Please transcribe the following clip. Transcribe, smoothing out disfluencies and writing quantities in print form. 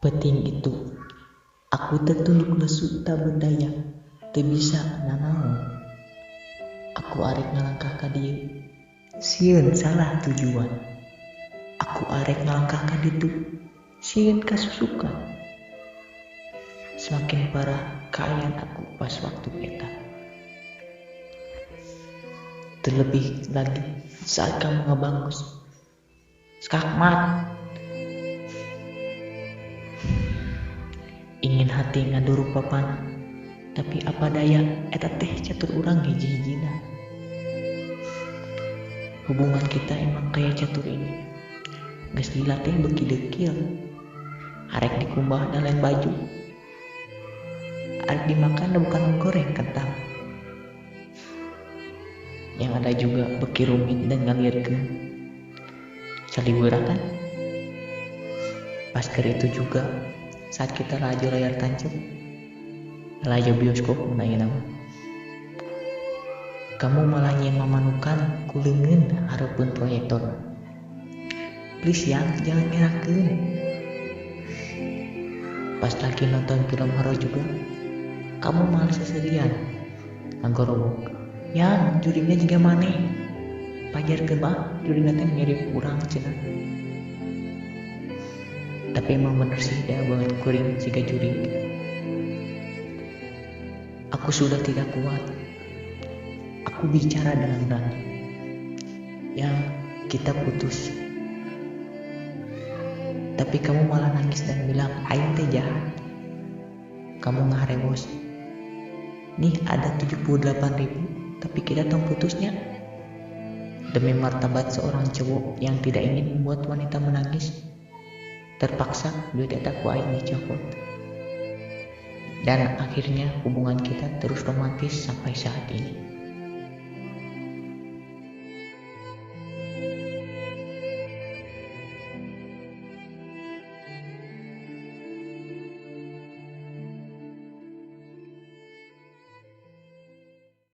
Peting itu, aku tertunduk lesu tak berdaya, teu bisa nanaon. Aku arek ngalangkah ka dieu, sieun salah tujuan. Aku arek ngalangkah ka ditu, sieun kasusukan. Semakin parah kaayaan aku pas waktu eta. Terlebih lagi saat kamu ngebangus. Skakmat. Ingin hati ngaduruk papana, tapi apa daya eta teh catur urang hiji-hijina. Hubungan kita emang kayak catur ini. Geus dilatih beuki dekil. Arek dikumbah da lain baju. Arek dimakan da bukan goreng kentang. Yang ada juga beuki rumit dan ngalirkeun. Saliweuran kan? Pas keur itu juga saat kita laju layar tancap, laju bioskop menanya nama. Kamu malah nyen mamanukan ku leungeun hareupeun proyektor. Please yang jangan ngerakeun. Pas lagi nonton film horor juga, kamu malah seserian. Ngagorowok. Yang juringnya juga maneh. Pajarkeun mah juringna teh mirip urang cenah. Tapi emang bener sih dia banget kuring jika juring. Aku sudah tidak kuat. Aku bicara dengan berani. Yang kita putus. Tapi kamu malah nangis dan bilang aing teh jahat. Kamu ngaharewos. Nih ada 78.000, tapi kita tong putusnya. Demi martabat seorang cowok yang tidak ingin membuat wanita menangis, terpaksa duit eta ku aing dicopot. Dan akhirnya hubungan kita terus romantis sampai saat ini.